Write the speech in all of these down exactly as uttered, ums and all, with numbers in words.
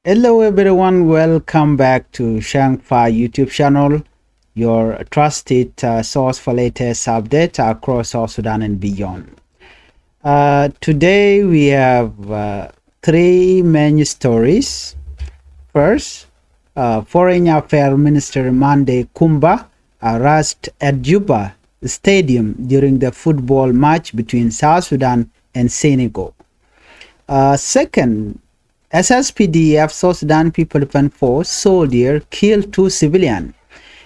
Hello everyone, welcome back to Shangfa YouTube channel, your trusted uh, source for latest update across South Sudan and beyond. Uh, today we have uh, three main stories. First, uh, Foreign Affairs Minister Monday Kumba arrested at Juba Stadium during the football match between South Sudan and Senegal. Uh, second, S S P D F, South Sudan People Defense Force, soldier killed two civilian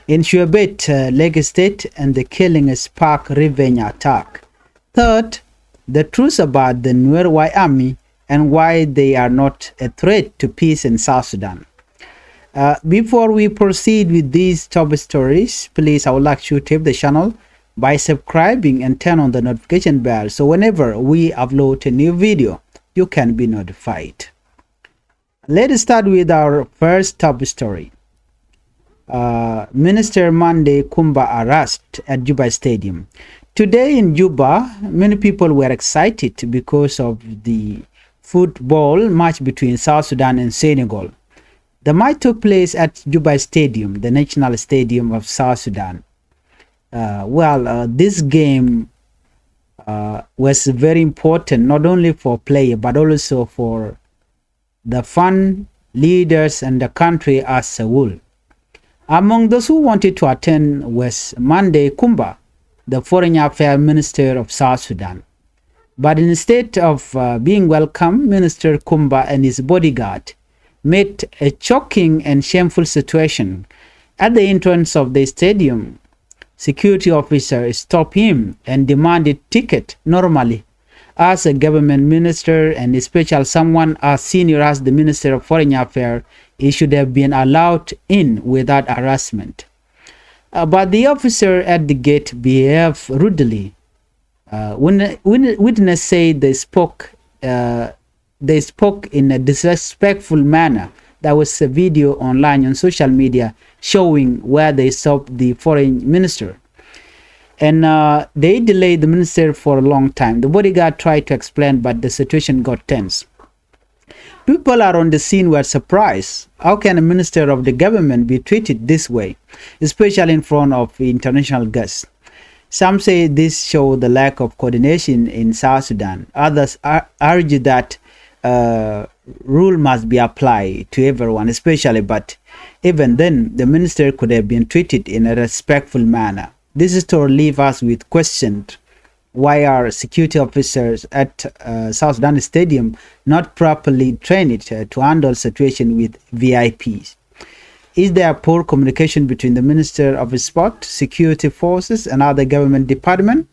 in Shuebet, uh, Lake State, and the killing spark revenge attack. Third, the truth about the Nuer White Army and why they are not a threat to peace in South Sudan. Uh, before we proceed with these top stories, please, I would like you to tap the channel by subscribing and turn on the notification bell, so whenever we upload a new video, you can be notified. Let us start with our first top story. Uh, Minister Monday Kumba arrest at Juba Stadium. Today in Juba, many people were excited because of the football match between South Sudan and Senegal. The match took place at Juba Stadium, the national stadium of South Sudan. Uh, well, uh, this game uh, was very important not only for player but also for the fan, leaders, and the country as a whole. Among those who wanted to attend was Monday Kumba, the Foreign Affairs Minister of South Sudan. But instead of uh, being welcomed, Minister Kumba and his bodyguard met a shocking and shameful situation. At the entrance of the stadium, security officer stopped him and demanded ticket normally. As a government minister and especially someone as senior as the Minister of Foreign Affairs, he should have been allowed in without harassment. Uh, but the officer at the gate behaved rudely. Uh, when, when witness said they spoke, uh, they spoke in a disrespectful manner. There was a video online on social media showing where they stopped the foreign minister. And uh, they delayed the minister for a long time. The bodyguard tried to explain, but the situation got tense. People around the scene were surprised. How can a minister of the government be treated this way, especially in front of international guests? Some say this shows the lack of coordination in South Sudan. Others ar- argue that uh, rule must be applied to everyone, especially, but even then, the minister could have been treated in a respectful manner. This story leaves us with questions. Why are security officers at uh, South Sudan Stadium not properly trained uh, to handle situation with V I Ps? Is there poor communication between the Minister of Sport, security forces, and other government department?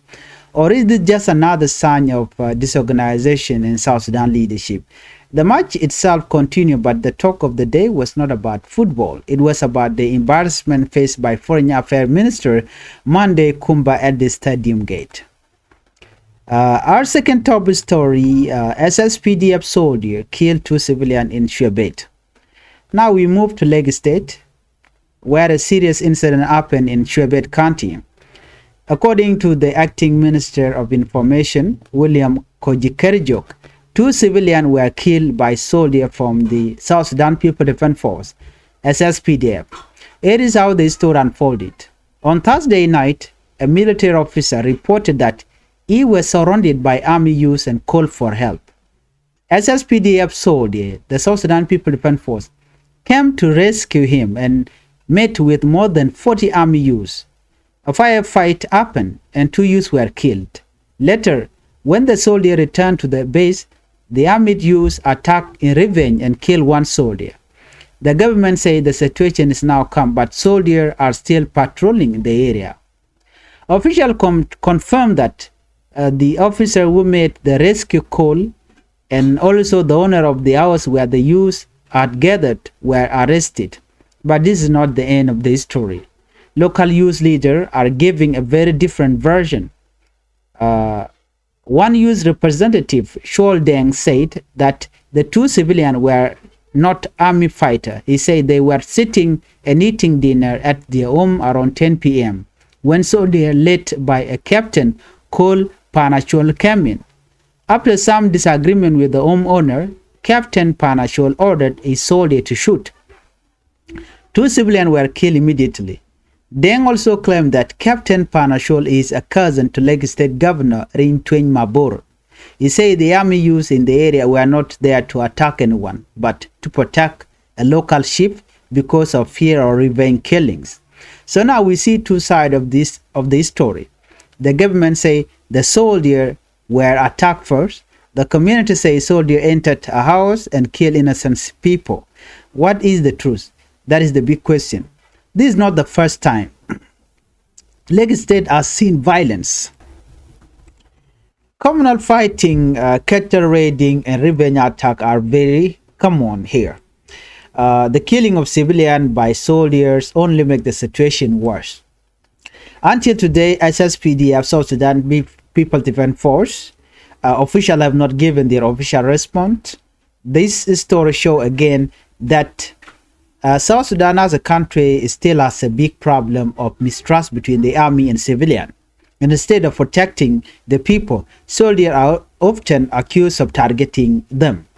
Or is this just another sign of uh, disorganization in South Sudan leadership? The match itself continued, but the talk of the day was not about football. It was about the embarrassment faced by Foreign Affairs Minister Monday Kumba at the stadium gate. Uh, our second top story, uh, S S P D F soldier killed two civilian in Shuebet. Now we move to Lake State, where a serious incident happened in Shuebet County. According to the acting minister of information, William Kojikerjok, two civilians were killed by soldiers from the South Sudan People Defense Force, S S P D F. Here is how the story unfolded. On Thursday night, a military officer reported that he was surrounded by army youths and called for help. S S P D F soldier, the South Sudan People Defense Force, came to rescue him and met with more than forty army youths. A firefight happened and two youths were killed. Later, when the soldier returned to the base, the armed youths attacked in revenge and killed one soldier. The government said the situation is now calm, but soldiers are still patrolling the area. Officials com- confirmed that uh, the officer who made the rescue call and also the owner of the house where the youth had gathered were arrested. But this is not the end of the story. Local youth leaders are giving a very different version. Uh, one youth representative, Shuol Deng, said that the two civilians were not army fighter. He said they were sitting and eating dinner at their home around ten p.m. when soldier led by a captain called Panachol came in. After some disagreement with the homeowner, Captain Panachol ordered his soldier to shoot. Two civilians were killed immediately. Deng also claimed that Captain Panachol is a cousin to Lakes State Governor Ring Tweny Mabor. He said the army used in the area were not there to attack anyone, but to protect a local chief because of fear or revenge killings. So now we see two sides of this, of this story. The government say the soldier were attacked first. The community say soldier entered a house and killed innocent people. What is the truth? That is the big question. This is not the first time. Lakes State has seen violence. Communal fighting, uh, cattle raiding, and revenge attack are very common here. Uh, the killing of civilian by soldiers only make the situation worse. Until today, S S P D F, South Sudan Pe-, People Defense Force, uh, official have not given their official response. This story show again that, uh, South Sudan as a country still has a big problem of mistrust between the army and civilian. And instead of protecting the people, soldiers are often accused of targeting them.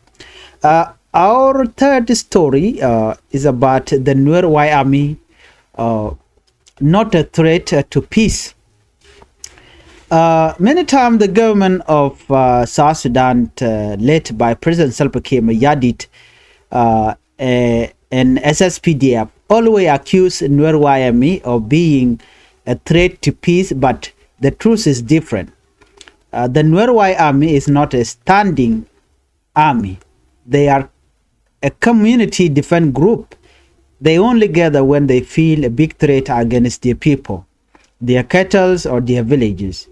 Uh, our third story, uh, is about the Nuer White Army, uh, not a threat, uh, to peace. Uh, many times the government of, uh, South Sudan, uh, led by President Salva Kiir Mayardit, uh, uh, and S S P D F always accuse Nuer White Army of being a threat to peace, but the truth is different. Uh, the Nuer White Army is not a standing army. They are a community defense group. They only gather when they feel a big threat against their people, their cattles, or their villages.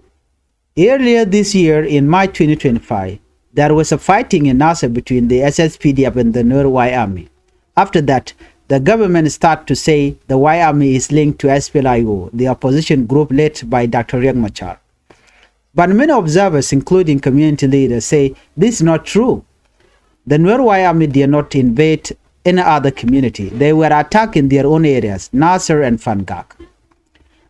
Earlier this year, in March twenty twenty-five, there was a fighting in Nasir between the S S P D F and the Nuer White Army. After that, the government started to say the White Army is linked to S P L A I O, the opposition group led by Doctor Riek Machar. But many observers, including community leaders, say this is not true. The Nuer White Army did not invade any other community. They were attacked in their own areas, Nasir and Fangak.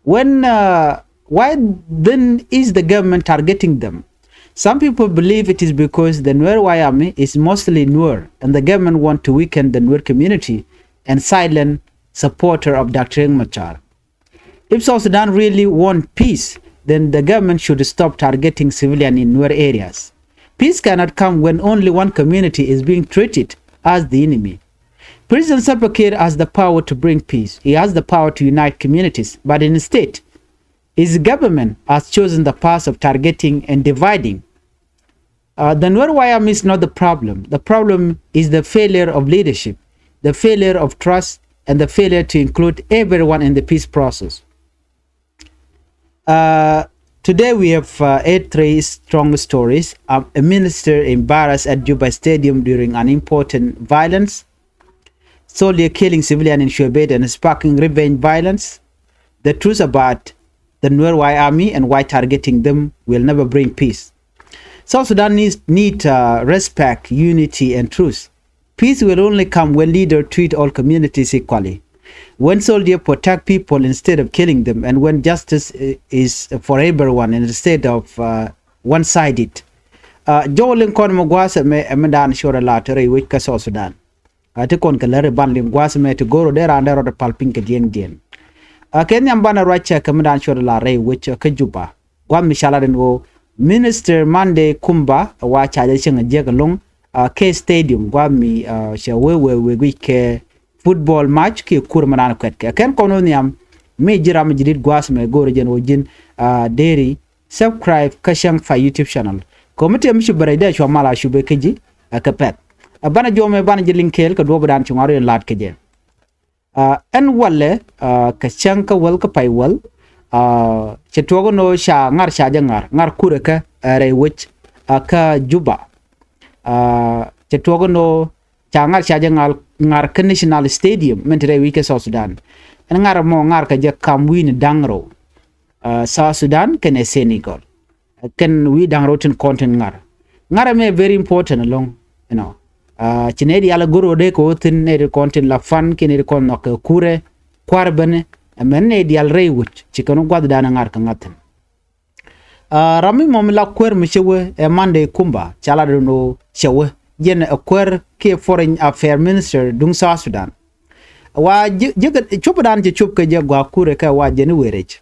When, uh, why then is the government targeting them? Some people believe it is because the Nuer White Army is mostly Nuer, and the government want to weaken the Nuer community and silence supporter of Doctor Riek Machar. If South Sudan really want peace, then the government should stop targeting civilian in Nuer areas. Peace cannot come when only one community is being treated as the enemy. President Salva Kiir has the power to bring peace. He has the power to unite communities, but instead, his government has chosen the path of targeting and dividing. Uh, the Nuer White Army is not the problem. The problem is the failure of leadership, the failure of trust, and the failure to include everyone in the peace process. Uh, today we have, uh, eight three strong stories. Uh, a minister embarrassed at Juba Stadium during an important violence. Soldier killing civilian in Shuebeit and sparking revenge violence. The truth about the Nuer White Army and why targeting them will never bring peace. South Sudan needs, need, uh, respect, unity, and truth. Peace will only come when leaders treat all communities equally, when soldiers protect people instead of killing them, and when justice i-, is for everyone instead of, uh, one-sided. Uh, jɔw liŋ kɔn mɛ gua̱a̱th ɛmɛ, ɛmɛ daan cuɔrɛ la te rɛy wec kä South Sudan. A ti kɔn kɛ lär i̱ ban liŋ gua̱a̱th mɛ ti go̱r ɔ dee raan dee rɔ dee pal piny kɛ jiɛn jiɛn. A kɛ nhiam banɛ ruac cɛ kɛ mi daan cuɔt la rɛy wec kä Juba. Gua̱a̱th mi ca lat ɛn ɣöö Minister Monday Kumba wa ca jɛ cieŋ a jiäk ɛlɔ̱ŋ, a kɛ stadium gua̱a̱th mi, a, cɛ wee wee wee guic kɛ football match kiɛ kur mi daan kuɛt kɛ. Kɛn kɔn wä nhiam mi ji̱ ram mi ji̱ dit gua̱a̱th mɛ go̱r jɛn wä ji̱n, a, deri subscribe kä Cäŋ Fay YouTube channel. Kɛ mi tëë mi ci bɛ rɛy dee cua mal a cupɛ kä ji̱, a, kɛ pɛ̈th. A, banɛ juɔmɛ banɛ ji̱ liŋ kɛɛl kɛ duɔ̱ɔ̱p dan ci ŋuan rɔ yɛn la̱t kɛ jɛ. A, ɛn walɛ, a, kɛ cäŋ kä wäl kä pay wäl, a, cɛ tuɔk ɛn ɣöö ca ŋar ca jɛ ŋar, ŋar kurɛ kä, a, rɛy wec, a, kä Juba. A, cɛ tuɔk ɛn ɣöö ca ŋar ca jɛ ŋar, ŋar kä National Stadium min te rɛy wec kä South Sudan. Ɛn ŋar ɛmɔ ŋar kɛ jɛ kam wi̱i̱ni da̱ŋ rɛw. A, South Sudan kɛnɛ Senegal. Kɛn wi̱i̱ da̱ŋ rɛw tin kɔn tin ŋar. Ŋar ɛmɛ very important ɛlɔ̱ŋ, you know. A, ci nɛy diaal go̱r ɣöö dee kɛ wä thi̱n nɛy ti kɔn tin la fan kiɛ nɛy ti kɔn nhɔk kɛ kurɛ kua̱r benɛ. Ɛmɛn nɛy diaal rɛy wec ci kɛn wä gua̱thdan ɛ ŋar kɛ ŋa̱th thi̱n. A, ram mi mɔ mi la kuäär mi cɛ wee ɛ Monday Kumba ca lat ɛn ɣöö cɛ wee. jɛn ɛ kuäär kiɛ foreign affair minister duŋ South Sudan. Wa ji̱ ji̱ cop dan cɛ cop kɛ jɛ gua̱a̱k kurɛ kɛ wa jɛn i̱ wee rɛc.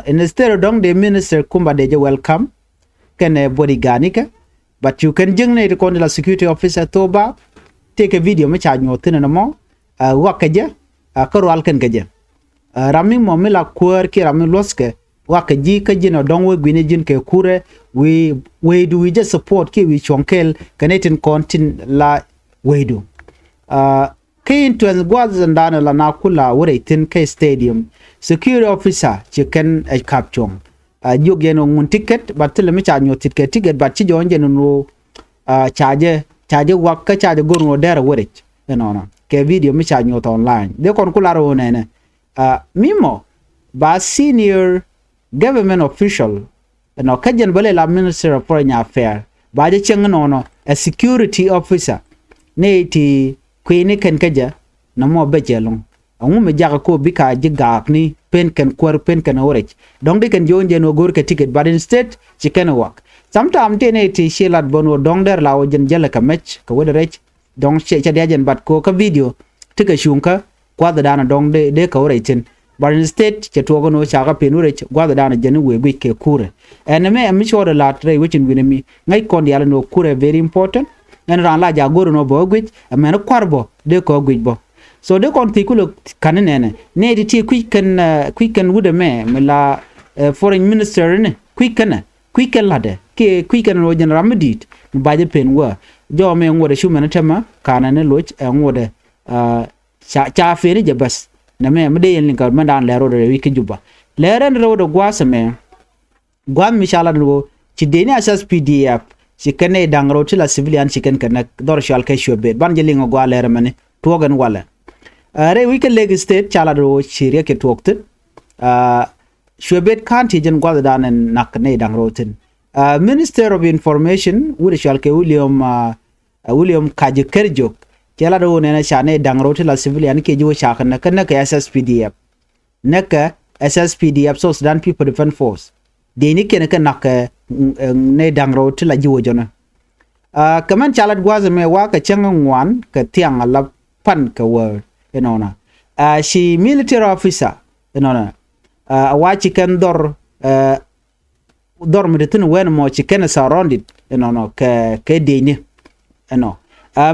Instead dɔ̱ŋ dee minister kumba dee jɛ welcome kɛnɛ bodyguard nikɛ. But cu kɛn jiäkni ti kɔn ti la security officer thok ba tëëkɛ video mi ca nyuɔ̱th thi̱n ɛn ɛmɔ. Wak kɛ jɛ kä rual kɛn kɛ jɛ. Ram mi mɔ mi la kuäär kiɛ ram mi luɔ̱thkɛ wak kɛ ji̱ kä ji̱n ɔ dɔ̱ŋ wee gui̱ni ji̱n kɛ kurɛ wi̱i̱ wecdu wi̱i̱ jɛ support kiɛ wi̱i̱ cuɔ̱ŋ kɛl kɛ ni tin kɔn tin la wecdu. Kä in tuɛnh gua̱th in da̱a̱n la na kula wä rɛy thi̱n kä stadium. Security officer ci kɛn ɛ kap cuɔ̱ŋ. Jiök yɛn ɔ ŋun ticket but thilɛ mi ca nyuɔ̱th thit kɛ ticket but ci jɔ̱ɔ̱n jɛn in ɣöö ca jɛ ca jɛ wak kä ca jɛ go̱r in ɣöö dɛr ɛ wä rɛc. Ɛnɔnɔ kɛ video mi ca nyuɔ̱th online dee kɔn kular ɣöö nɛnɛ. Mi mɔ ba senior government official ɛnɔ kä jɛn bä lɛ la minister of foreign affair ba jɛ cieŋ ɛnɔnɔ ɛ security officer. Ni ti kui̱ni kɛn kä jɛ nɔmɔ bɛ jɛ loŋ. Ɛŋu mi jakä ko bika ji̱ gaakni pen kɛn kuäär pen kɛn ɣöö rɛc dɔ̱ŋ di kɛn jiɔ̱ɔ̱n jɛn ɣöö go̱o̱r kɛ ticket but instead ci kɛn wak. Sometime tëë ni ti ci lat bä ni ɣöö dɔ̱ŋ dɛr la ɣöö jɛn jälɛ kɛ mɛc kɛ wä di rɛc. Dɔ̱ŋ cɛ diac ɛn bat ko̱ kä video ti kɛ cuŋ kä gua̱thdan dɔ̱ŋ dee kɛ wä rɛc thi̱n. But instead cɛ tuɔɔk ɛn ɣöö ca kɛ pen wä rɛc gua̱thdan jɛn i̱ wëë guic kɛ kurɛ. Ɛn ɛmɛ ɛmi cuɔɔdɛ la̱t rɛy wecin wi̱n ɛmi ŋäc kɔn diaal ɛn ɣöö kurɛ very important. Ɛn raan la jaak go̱r ɛn ɣöö bä wä guic ɛmɛn i̱ kua̱r bä dee kɛ wä guic bä. So dee kɔn thiec kulɛ ka̱n inɛnɛ nɛy ti ti kui̱c kɛn kui̱c kɛn wut ɛmɛ mi la foreign minister ni kui̱c kɛnɛ kui̱c kɛn la̱tdɛ kiɛ kui̱c kɛn ɛn ɣöö jɛn ram mi di̱i̱t mi ba jɛ pen wä. Jɔmɛ ŋuɔ̱tdɛ cu mɛn i̱ tɛmɛ ka̱n ɛn i̱ loc ɛ ŋuɔ̱tdɛ. Ca ca pen i̱ jɛ bäth nɛmɛ mi dee yɛn liŋ kɛ mɛn daan lɛr rot rɛy wi̱c kä Juba. Lɛr ɛn rɛw dɛ gua̱a̱th ɛmɛ gua̱a̱th mi ca lat ɛn ɣöö ci dee ni SSPDF ci kɛn nɛy da̱ŋ rɛw ti la civilian ci kɛn kɛ näk dhɔr cual kɛ cuɛ bet ban jɛ liŋ ɛ gua̱a̱th lɛr ɛmɛni tuɔɔk ɛn walɛ. Rɛy wi̱c kä Lake State ca lat ɛn ɣöö ci riɛk cɛ tuɔɔk thi̱n. Cuɛ bet ka̱n ti jɛn gua̱thdan ɛn nak nɛy da̱ŋ rɛw thi̱n. Minister of Information wut ɛ cual kɛ William William Kaji Kärjok cɛ lat ɣöö nɛnɛ ca nɛy da̱ŋ rɛw ti la civilian kiɛ ji̱ wä ca kɛ näk kä näk kɛ SSPDF. Näk kɛ SSPDF South Sudan People Defense Force. Dee ni kiɛn kɛ nak kɛ nɛy da̱ŋ rɛw ti la ji̱ wä jɔnä. Kɛ mɛn ca lat gua̱a̱th ɛmɛ wa kɛ cäŋ ŋuan kɛ thiaŋ a la pan kɛ wä inɔnɔ. Ci military officer inɔnɔ a wa ci kɛn dhɔr dhɔr mi te thi̱n wen mɔ ci kɛn surrounded inɔnɔ kɛ kɛ diecni. Ɛnɔ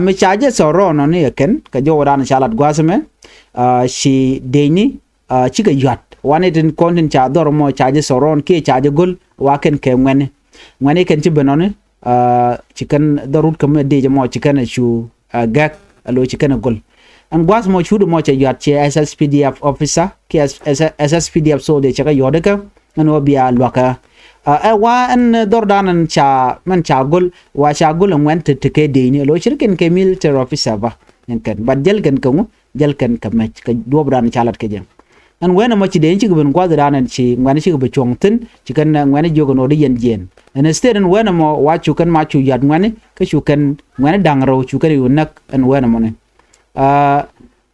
mi ca jɛ surround nɔ ni ɛ kɛn kɛ jɔwdan ca lat gua̱a̱th ɛmɛ. Ci diecni cikɛ yuat wa ni tin kɔn tin ca dhɔr mɔ ca jɛ surround kiɛ ca jɛ go̱l wa kɛn kɛ ŋuɛni. Ŋuɛni kɛn ci ben nɔni ci kɛn dhɔr rut kä mi diec mɔ ci kɛn cu gɛk a lo̱c ci kɛn a go̱l. Ɛn gua̱th mɔ cut mɔ cɛ yuat ciɛ SSPDF officer kiɛ SSPDF soldier cɛ kɛ yuɔ̱t ikä ɛn ɣöö bia luakä. Ɛ wa ɛn dhɔrdan ɛn ca mɛn ca go̱l wa ca go̱l ɛn ŋuɛn te te kɛ diecni a lo̱c ci ri kɛn kɛ military officer ba. Ɛn kɛn bat jäl kɛn kɛ ŋu jäl kɛn kɛ mɛc kɛ duɔ̱ɔ̱pdan ca lat kɛ jɛ. Ɛn wen ɛmɔ ci dee cikɛ ben gua̱thdan ɛn ci ŋuɛ̈ni cikɛ bi cuɔ̱ŋ thi̱n ci kɛn ŋuɛ̈ni jiök ɛn ɣöö di yɛn jiɛɛn. Ɛn state ɛn wen ɛmɔ wa cu kɛn ma cu yat ŋuɛ̈ni kä cu kɛn ŋuɛ̈ni da̱ŋ rɛw cu kɛn yu näk ɛn wen ɛmɔni.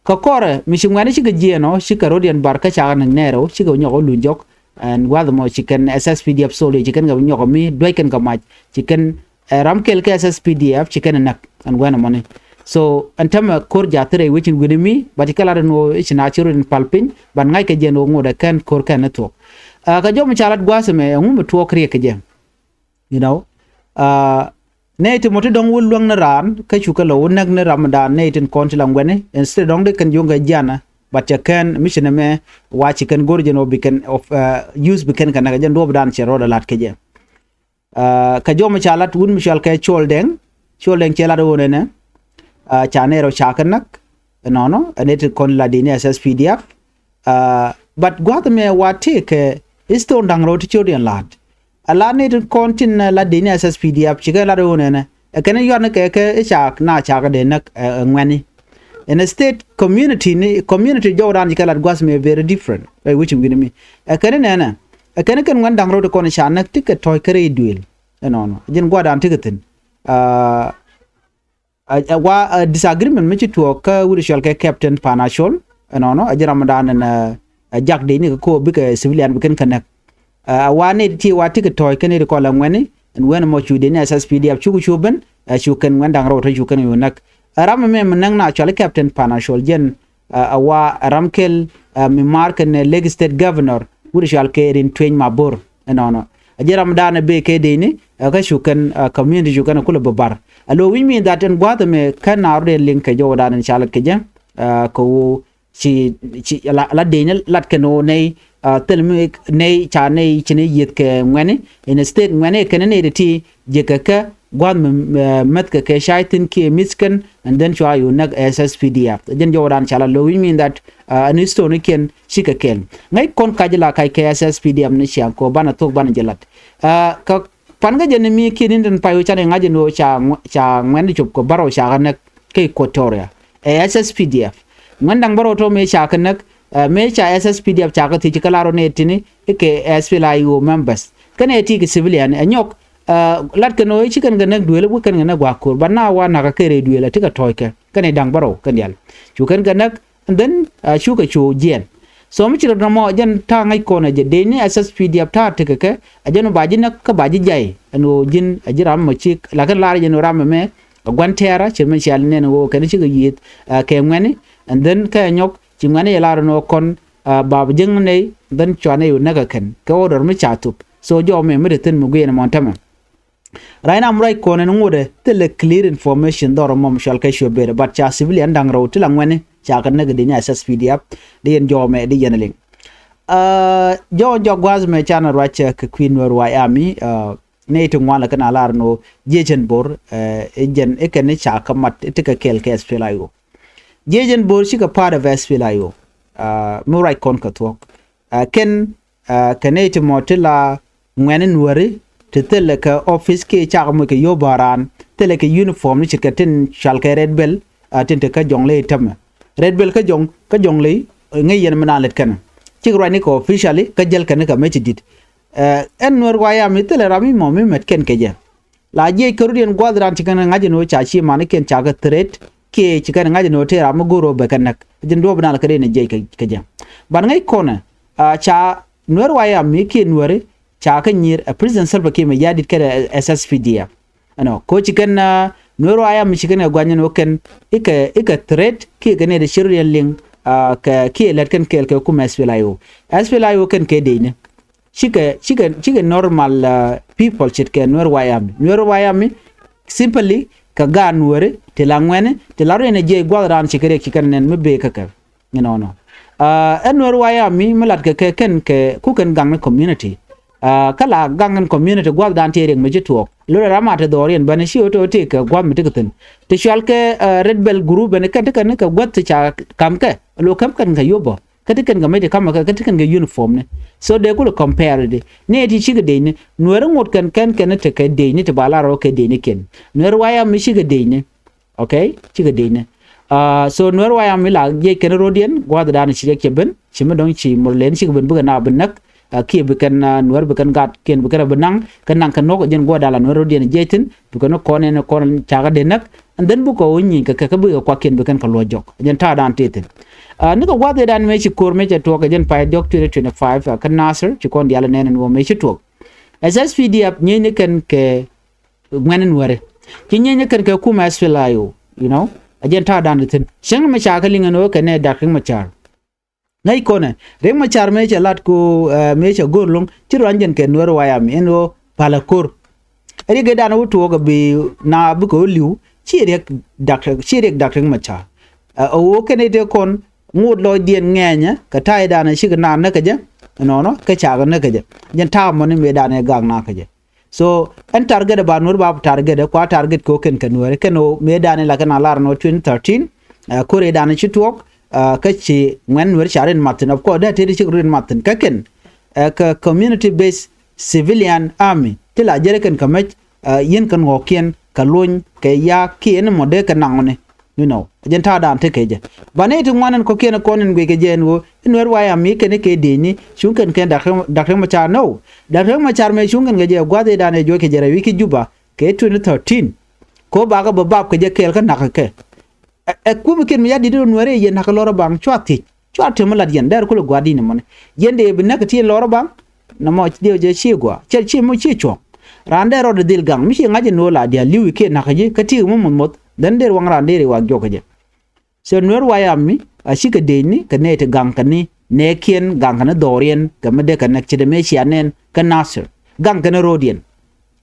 Kä kɔrɛ mi ci ŋuɛ̈ni cikɛ jiɛɛn ɔ cikɛ rot yɛn bar kä cakɛ näk nɛɛrɛ ɔ cikɛ nyɔk ɔ luny jɔk. Ɛn gua̱th ɛmɔ ci kɛn SSPDF soldier ci kɛn kɛ nyɔk ɔ mi duäc kɛn kɛ mac ci kɛn ɛ ram kɛl kɛ SSPDF ci kɛn ɛ näk ɛn guɛn ɛmɔni. So ɛn tämɛ ko̱r ja̱th rɛy wecin wi̱ni mi ba ci kɛ lat ɛn ɣöö i̱ ci na ci rot in pal piny ban ŋa̱c kɛ jɛ ɛn ɣöö ŋot ɛ kɛn ko̱r kɛn ni thuɔ̱k. Kä jɔm ca lat gua̱a̱th ɛmɛ ɛŋu mi tuɔɔk riɛk kɛ jɛ. You know, nɛy ti mɔ ti dɔ̱ŋ wä luäŋ ni raan kä cukɛ lɔ wä näk ni ramdan nɛy tin kɔn ti la ŋuɛni instead dɔ̱ŋ di kɛn juɔ̱ŋ kɛ jianä. But cɛ kɛn mi ci nɛmɛ wa ci kɛn go̱r jɛ ɛn ɣöö bi kɛn of use bi kɛn kɛ näk kɛ jɛ ɛn duɔ̱ɔ̱pdan cɛ rɔɔdɛ la̱t kɛ jɛ. Kä jɔm ca lat wut mi cual kɛ Cuɔl Dɛŋ. Cuɔl Dɛŋ cɛ lat ɣöö nɛnɛ ca nɛy rɛw ca kɛ näk. Ɛnɔnɔ ɛn iti kɔn la dini SSPDF. But gua̱th mɛ wa tëëkɛ iston da̱ŋ rɛw ti ciöt yɛn la̱t. Ala nɛy ti kɔn tin la dini SSPDF cikɛ lat ɣöö nɛnɛ ɛ kɛn yuatni kɛ kɛ i̱ ca na ca kɛ dee näk ɛ ŋuɛni. Ɛn state community ni community jɔwdan cikɛ lat gua̱th mɛ very different. Rɛy wecin wi̱ni mi ɛ kɛn nɛnɛ ɛ kɛn kɛn ŋuɛn da̱ŋ rɛw ti kɔn ca näk ti kɛ tɔ̱ɔ̱c kärɛ i̱ duëël. Ɛnɔnɔ ji̱n gua̱dan ti kɛ thi̱n. Wa disagreement mi ci tuɔɔk kä wut cual kɛ Captain Panachol. Ɛnɔnɔ ɛ ji̱n ramdan ɛn ɛ jak dee ni kɛ ko̱o̱p bikɛ civilian bi kɛn kɛ näk. Ɛ wa ni ti wa ti kɛ tɔ̱ɔ̱c kɛn i̱ ti kɔl ɛ ŋuɛni. Ɛn wen mɔ cu dee ni S S P D F cuk cu ben, ɛ, cu kɛn ŋuɛ̈n da̱ŋ rɛw tɔ cu kɛn yu näk. Ɛ, ram mɛ mi näk na cɔal i̱ Captain Panashol jɛn, ɛ, ɛ wa ram kɛl, ɛ, mi maar kɛn, ɛ, Lake State Governor wut cɔal kɛ Rin Tueny Mabor. Ɛnɔnɔ a ji̱ ram dan ɛ bee kɛ dee ni, ɛ, kä cu kɛn, ɛ, community cu kɛn ɛ kulɛ bä bar. Ɛ lo wi̱c mi that ɛn gua̱a̱th ɛmɛ kä na rot ɛn liŋ kɛ jɔwdan ɛn ca lat kɛ jɛ, ɛ, kɛ ɣöö ci, ci la, la dee ni lat kɛn ɣöö nɛy, ɛ, thil mi nɛy ca nɛy ci ni yieth kɛ ŋuɛ̈ni. Instead ŋuɛ̈ni kɛn nɛy ti ti ji̱ kɛ kɛ gua̱a̱th mi, ɛ, mäth kɛ kɛ cay thi̱n kiɛ mi̱th kɛn, and then cua yu näk S S P D F. Jɛn jɔwdan ca la lo wi̱c mi that, ɛ, ɛn history ni kiɛn cikɛ kɛl. Ŋäc kɔn kac la kac kɛ S S P D F ni ciaŋ kɛ ɣöö banɛ thok banɛ jɛ lat. Ɛ, kä pan kä jɛ ni mi kiɛ ni den pay ɣöö canɛ ŋa̱c ɛn ɣöö ca ŋu-, ca ŋuɛ̈ni cop kɛ bärɔw ca kɛ näk kɛ Equatoria. Ɛ S S P D F. Ŋuɛ̈n da̱ŋ bärɔw tɔ mëë ca kɛ näk, ɛ, mëë ca S S P D F ca kɛ thiec kä lar ɔ nɛ tini, ikɛ S P L A I O members. Kɛnɛ ti kɛ civilian, ɛ nyɔk, ɛ, lat kɛn ɣöö ci kɛn kɛ näk duëël, wä kɛn kɛ näk gua̱a̱k ko̱r. But na wa nakä kɛ rɛy duëël, ɛ ti kɛ tɔ̱ɔ̱c kɛ. Kɛnɛ da̱ŋ bärɔw kɛn diaal. Cu kɛn kɛ näk, and then, ɛ, cukɛ cu jiɛɛn. So mi ci rɔ nɔmɔ, jɛn ta̱a̱ ŋäc kɔn ɛ jɛ. Dee ni S S P D F ta̱a̱ tekɛ kɛ, ɛ jɛn ba ji̱ näk kä ba ji̱ jay. Ɛn ɣöö ji̱n, ɛ ji̱ ram mɔ cik, lakin lar jɛn ɣöö ram mɛ mɛ, ɛ gua̱n tɛɛrä, ci mɛ cial nɛn ɣöö kɛn cikɛ yieth, ɛ, kɛ ŋuɛ̈ni, and then kɛ nyɔk, ci ŋuɛ̈ni jɛ lar ɛn ɣöö kɔn, ɛ, ba bi jiäŋ nɛy, then cua nɛy ɣöö näk ɛ kɛn. Kɛ order mi ca thop. So jɔw mɛ mi te thi̱n mi guiɛn ɛmɔ tämɛ. Right now, mi ruac kɔn ɛn ŋotdɛ thilɛ clear information dhɔr ɛmɔ mi cɔal kɛ cuɛ ber, but ca civilian da̱ŋ rɛw ti la ŋuɛ̈ni ca kɛ näk di ni S S P D F, di yɛn jɔw mɛ di yɛn liŋ. Ɛ, jɔw jɔk gua̱a̱th mɛ canɛ ruac, ɛ, kɛ kui̱ Nuɛr White Army, ɛ, nɛy ti ŋuan lɛ kɛn a lar ni ɣöö jiecɛn Bor, ɛ, jɛn ikɛn ca kɛ mat ti kɛ kɛɛl kɛ S P L A I O. Jiecɛn Bor cikɛ part of S P L A I O. Ɛ, mi ruac kɔn kɛ thuɔ̱k. Ɛ, kɛn, ɛ, kɛ nɛy ti mɔ ti la ŋuɛ̈ni Nuääri ti thilɛ kɛ office kiɛ cakɛ moc kɛ yio̱w bä raan, thilɛ kɛ uniform ni ce̱tkɛ tin cɔal kɛ Red Belt, ɛ, tin te kä Jɔŋley tämɛ. Red Belt kä Jɔŋ, kä Jɔŋley, ŋäc yɛn mi naan lät kɛn. Cikɛ ruacni kɛ officially kä jäl kɛn kɛ mec ti di̱t. Ɛ, ɛn Nuɛr White Army thilɛ ram mi mɔ mi mɛt kɛn kɛ jɛ. La jiɛc kɛ rut yɛn gua̱th raan ci kɛn kɛ ŋa̱c ɛn ɣöö ca ci manikiɛn ca kɛ threat kiɛ ci kɛn kɛ ŋa̱c ɛn ɣöö tëë ram mi go̱o̱r ɣöö bɛ kɛ näk. Jɛn duɔ̱ɔ̱p dan kɛ rɛy ni jiɛc kɛ, kɛ jɛ. Ban ŋäc kɔnɛ, ɛ, ca Nuɛr White Army kiɛ Nuääri ca kɛ nyier, ɛ, President Salva Kiir Mayardit kɛnɛ S S P D F. Ɛnɔ, ko ci kɛn, ɛ, Nuɛr White Army ci kɛn kɛ gua̱ny ɛn ɣöö kɛn ikɛ, ikɛ threat kiɛ kɛn ɛ dee ci rut yɛn liŋ, ɛ, kɛ, kiɛ lät kɛn kɛɛl kɛ kumɛ S P L A I O. S P L A I O kɛn kɛ dee ni. Cikɛ, cikɛ, cikɛ normal, ɛ, people ce̱tkɛ Nuɛr White Army. Nuɛr White Army simply kɛ gaat Nuääri ti la ŋuɛ̈ni, ti la rɛy ni jiɛc gua̱th raan ci kɛ riɛk ci kɛn nɛn mi bëë kä kɛ. Inɔnɔ. Ɛ, ɛn Nuɛr White Army mi lat kɛ kɛ kɛn kɛ ku kɛn gaŋ ni community. Ɛ, kä la gaŋ ni community gua̱th dan ti riɛk mi ci tuɔɔk. Lorɛ ram a te dhɔriɛn bäni ci ɣöö te ɣöö tëëkɛ gua̱th mi tekɛ thi̱n. Ti cɔal kɛ, ɛ, Red Belt group bäni kɛn ti kɛn ni kɛ gua̱th ti ca ka̱m kɛ. Lo käm kɛn kɛ yopä. Kä ti kɛn kɛ mec ti ka̱m kɛ, kä ti kɛn kɛ uniform ni. So dee kulɛ compare di. Ni ti cikɛ dec ni. Nuɛr ŋot kɛn kɛn kɛn ni tekɛ dec ni ti ba lar ɣöö kɛ dec ni kɛn. Nuɛr White Army cikɛ dec ni. Okay, cikɛ dec ni. Ɛ, so Nuɛr White Army la jiɛc kɛn rɔ̱diɛn, gua̱a̱th dan ci riɛk cɛ ben, ci mi dɔ̱ŋ ci Murlɛn cikɛ ben bikɛ na bi näk, ɛ, kiɛ bi kɛn, ɛ, Nuɛr bi kɛn gat kiɛn bi kɛn bi naŋ, kɛ naŋ kɛ nuɔk, jɛn gua̱a̱th dan la Nuɛr rɔ̱diɛn jiɛc thi̱n, bi kɛn kɔn ɛn kɔn cakɛ dee näk, and then bikɛ wä nyieny kɛ kɛ, kɛ bikɛ kuak kiɛn bi kɛn kɛ luɔc jɔk, jɛn ta̱a̱ dan tëë thi̱n. Ɛ, ni kɛ gua̱a̱th dan mëë ci ko̱r mëë cɛ tuɔɔk kɛ jɛn pay diɔ̱k twenty twenty-five, ɛ, kä Nasir, ci kɔn diaal nɛn ɛn wä mëë ci tuɔɔk. S S P D F nyieny ni kɛn kɛ ŋuɛ̈ni Nuääri. Ci nyieny ni kɛn kɛ kumɛ S P L A I O, you know. A jɛn ta̱a̱ dan di thi̱n. Cäŋ mi ca kɛ liŋ ɛn ɣöö kɛn ɛ Dak Riek Machar. Ŋäc kɔnɛ, Riek Machar mëë cɛ lat ku, ɛ, mëë cɛ go̱o̱r lo̱ŋ, ci ruany jɛn kɛ Nuɛr White Army, ɛn ɣöö palä ko̱r. Riɛk ɛ dan wä tuɔɔk ɛ bi na bikɛ wä li̱w, ci riɛk Dak, ci riɛk Dak Riek Machar. Ɛ, ɣöö kɛn ɛ tëë kɔn, ŋot lɔcdiɛn ŋɛɛnyä, kɛ ta̱a̱ dan cikɛ naan näk kɛ jɛ, ɛnɔnɔ, kɛ cakɛ näk kɛ jɛ. Jɛn ta̱a̱ mɔni mëë dan ɛ gak naan kɛ jɛ. So ɛn target ɛ ba Nuɛr ba target ɛ kua target kɛ ɣöö kɛn kɛ Nuɛr kɛn ɣöö mëë dan ɛ la kɛn a lar nɔ twenty thirteen, ɛ, ko̱r ɛ dan ci tuɔɔk, ɛ, kä ci ŋuɛ̈n Nuɛr ca rin mathin. Of course dee tëë di cik rin mathin kä kɛn, ɛ, kɛ community based civilian army ti la jɛrɛ kɛn kɛ mec, ɛ, yɛn kɛn ɣɔ̱kiɛn kɛ lony kɛ ya̱a̱k kiɛ ɛn mɔ dee kɛ naŋ ɣɔni. You know, jɛn ta̱a̱ dan tekɛ jɛ. Banɛ ti ŋuan ɛn kɔ̱kiɛn kɔn ɛn guic kɛ jɛ ɛn ɣöö in Nuɛr White Army kɛn kɛ dec ni cuŋ kɛn kɛn Dak Riek, Dak Riek Machar, no. Dak Riek Machar mëë cuŋ kɛn kɛ jɛ gua̱th ëë dan ɛ juɔc kɛ jɛ rɛy wi̱c ki Juba kɛ twenty thirteen. Ko bakɛ bä bap kɛ jɛ kɛɛl kä nakä kɛ. Ɛ, ɛ kumɛ kiɛn mi ya dit in Nuɛr ɛ yɛn nakä lɔr ɛ baŋ cua thiec. Cua ti̱em mi lat yɛn dɛr kulɛ gua̱a̱r di̱n ɛmɔni. Yɛn dee bi näk kɛ ti lɔr ɛ baŋ. Nɔmɔ dee jɛ ci gua̱a̱. Cɛ ci mɔ ci cuɔ̱ŋ. Raan dee rɔɔdɛ dhil gaŋ mi ci ŋa̱c in ɣöö la diaal li̱w ikiɛ na̱k kä ji̱ kä ti̱i̱ mi muth muth, then dee ruaŋ raan dee ri wa jiɔk kä jɛ. So Nuer White Army a cikɛ dec ni kɛ nɛy ti gaŋ kɛ ni nɛɛkiɛn, gaŋ kɛ ni dhɔriɛn kɛ mi dee kɛ näk ce̱t ɛmɛ cia nɛn kä Nasir. Gaŋ kɛ ni ro̱diɛn.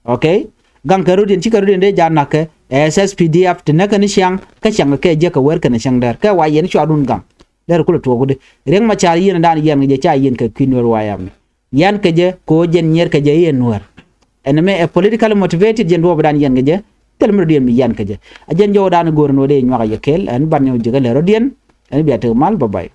Okay? Gaŋ kɛ ro̱diɛn, cikɛ ro̱diɛn dee jaat na̱k kɛ S S P D F ti näk kɛ ni ciaŋ kä ciaŋ kɛ kɛ jiäk kɛ wer kɛnɛ cäŋ däär kɛ wa yɛn cuarun gaŋ. Däär kulɛ tuɔɔk wudi. Riek Machar yiɛn dan yiɛn kɛ jɛ, ca yiɛn kɛ kui̱ Nuer White Army. Yan kɛ jɛ kɛ ɣöö jɛn nyier kɛ jɛ i̱ ɛn Nuäär. Ɛn ɛmɛ ɛ politically motivated, jɛn duɔɔpdan yan kɛ jɛ. Thil mi rɔ̱diɛn mi yan kɛ jɛ. A jɛn jɔwdan go̱o̱r ɛn ɣöö dee nyuak a yɛ kɛɛl, ɛn ban nyɔk ji̱ kɛ lɛ rɔ̱diɛn. Ɛn bia tek mal, bye bye.